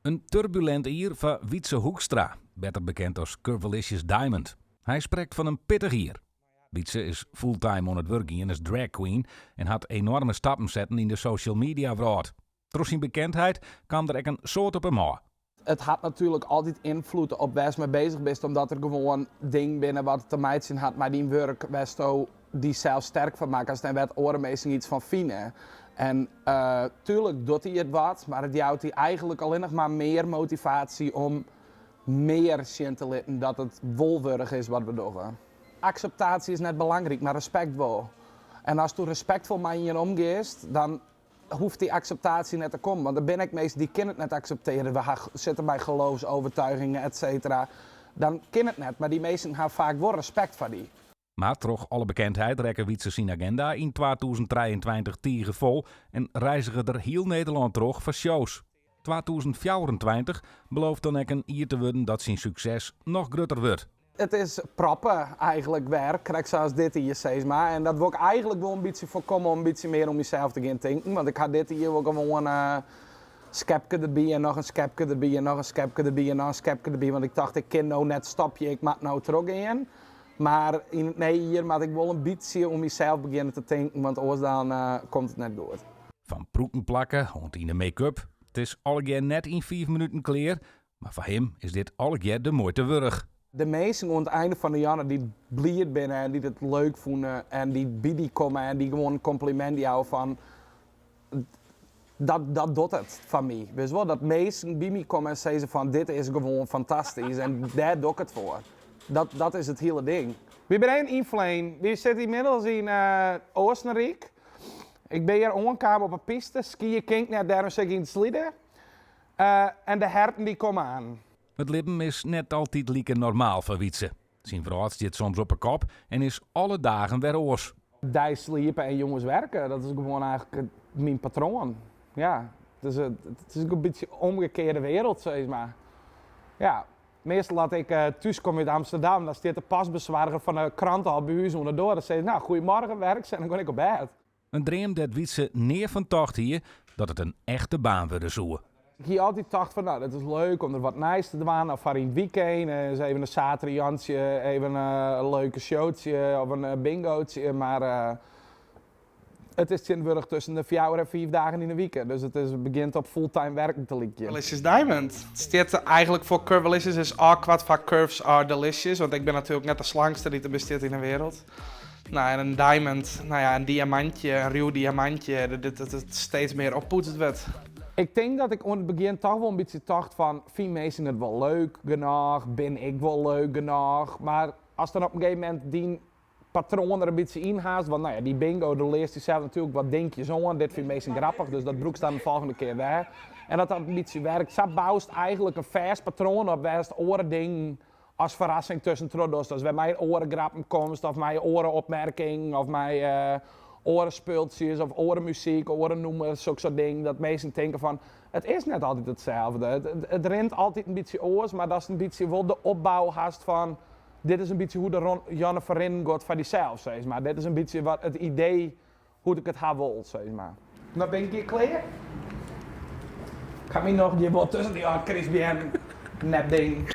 In turbulint jier foar Wietze Hoekstra, better bekend as Curvalicious Diamond. Hy sprekt fan in pittich jier. Wietze is fulltime oan it wurk gien as drag queen en hat enoarme stappen setten yn de social media wrâld. Troch syn bekendheid kaam der ek in soad op him ôf. It hat natuerlik altyd ynfloed op wêr'tst mei bezich bist, omdat der gewoan dingen binne wat te meitsjen hat mei dyn wurk wêr'tsto dysels sterk foar makkest en wêr't oare minsken iets fan fine. En tuerlik docht dy it wat, mar it jout dy eigenlik allinnich mar mear motivaasje om mear sjen te litten dat it wol wurdich is wat we dogge. Akseptaasje is net belangryk, mar respekt wol. En asto respektfol mei ien omgiest, dan hoecht dy akseptaasje net te kommen. Want der binne ek minsken dy kinne it net akseptearje. We ha, sitte mei geloofsovertuigingen, et cetera. Dan kin it net, mar dy minsken ha faak wol respekt foar dy. Mar troch alle bekendheid rekke Wietze syn agenda yn 2023 tige fol en reizige er hiel Nederlân troch foar shows. 2024 belooft dan ek in jier te wurden dat syn sukses noch grutter wurdt. It is proppe eigenlik wer, krekt sa as dit jier sis mar. En dat wol ik eigenlik wol in bytsje foarkomme om in bytsje mear om mysels te gean tinken. Want ik ha dit jier wol gewoan skepke derby en noch in skepke derby en noch in skepke derby en noch in skepke derby. Want ik tocht ik kin no net stopje, ik moat no trochgean. Mar yn it nije jier moat ik wol in bytsje oer mysels begjinne te tinken, want oars dan komt it net goed. Fan prûken plakke oant yn de make-up, it is allegear net yn fiif minuten klear, mar foar him is dit allegear de muoite wurdich. De minsken oan it ein fan de jûn dy't bliid binne en dy't it leuk fûnen en dy't by dy komme en dy gewoan in kompliment jouwe fan dat, dat docht it foar my. Witst wol, dat minsken by my komme en sizze fan dit is gewoan fantastysk en dêr doch ik it foar. Dat, dat is it hiele ding. Wy binne even ynflein. Wy sitte ynmiddels yn Oostenryk. Ik bin hjir oankaam op 'e piste. Skye kin ik net, dêrom sit ik yn it slide. En de herten dy komme aan. It libben is net altyd like normaal foar Wietze. Syn wrâld stiet soms op 'e kop en is alle dagen wer oars. Deis sliepe en jûns werke, dat is gewoan eigenlik myn patroan. Ja, it is, it is in bytsje omgekearde wereld, sis mar. Ja, meastal as ik thús kom út Amsterdam, dan stiet de postbesoarger fan de krante al by ús oan de doar. Dan sizze, nou, goeiemorgen, werk en dan gean ik op bêd. In dream dêr't Wietze nea fan tocht hie dat it in echte baan wurde soe. Ik hie altyd tocht fan, no, dat is leuk om der wat nijs te dwaan, of foar yn it wykein, ris even in saterdeijantsje, even in leuke showtsje of in bingootje, mar it is tsjintwurdich tusken de fjouwer en fiif dagen yn 'e wike, dus it is, begjint op fulltime werken te lykjen. Curvalicious Diamond. It stiet eigenlik foar Curvalicious is ôfkoart foar Curves are delicious, want ik bin natuerlik net de slankste dy't der bestiet yn 'e wereld. No, en in diamond, no ja, in diamantje, in ruw diamantje, dat it steeds mear oppoetst wurdt. Ik tink dat ik oan it begjin toch wol in bytsje tocht fan, fine minsken it wol leuk genôch, bin ik wol leuk genôch, mar ast dan op in gegeven momint dyn patroan der in bytsje yn hast, want no ja, dy bingo, do learst dysels natuerlik wat dinkjes oan, dit fine minsken grappich, dus dat brûkst dan de folgjende kear wer. En dat dat in bytsje werkt, sa boust eigenlik in fêst patroan op wêr'tst oare dingen as ferrassing tuskentroch dochst. Ast wer mei oare grappen komst of mei oare opmerkingen of mei oare spultsjes of oare muzyk, oare nûmers, soksoart dingen, dat minsken tinke fan it is net altyd itselde. It rint altyd in bytsje oars, mar datst in bytsje wol de opbou hast fan dit is in bytsje hoe't de jûn ferrinnen giet foar dysels, sis mar. Dit is in bytsje wat it idee hoe't ik it ha wol, sis mar. No bin ik hjir klear. Ik ha my noch hjir wol tusken dy âld krystbeammen nep ding.